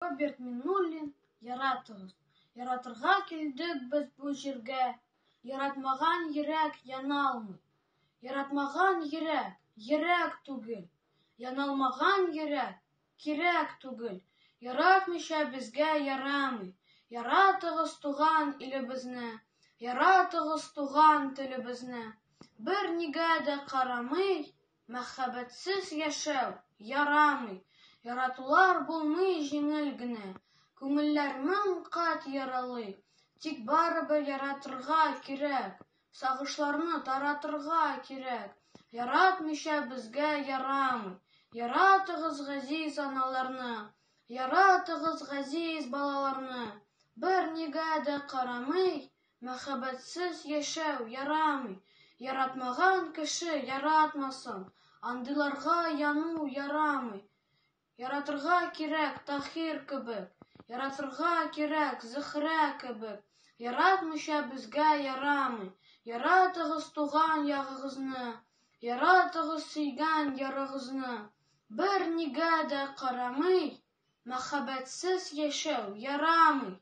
Роберт Миңнуллин, Яратыгыз! Яратырга килдек без бу җиргә, Яратмаган йөрәк яналмый. Яратмаган йөрәк — йөрәк түгел, Яналмаган йөрәк кирәк түгел. Яратмыйча безгә ярамый. Яратыгыз туган илебезне, Яратыгыз туган телебезне. Бернигә дә карамый, Мәхәббәтсез яшәү ярамый. Яратулар булмый җиңел генә, Күңелләр мең кат яралый. Тик барыбер яратырга кирәк, Сагышларны таратырга кирәк. Яратмыйча безгә ярамый. Яратыгыз газиз аналарны, Яратыгыз газиз балаларны. Бернигә дә карамый, Мәхәббәтсез яшәү ярамый. Яратмаган кеше яратмасын, Андыйларга яну ярамый. Яратырга кирәк Таһир кебек, Яратырга кирәк Зөһрә кебек. Яратмыйча безгә ярамый. Яратыгыз туган ягыгызны, Яратыгыз сөйгән ярыгызны. Бернигә дә карамый, Мәхәббәтсез яшәү ярамый.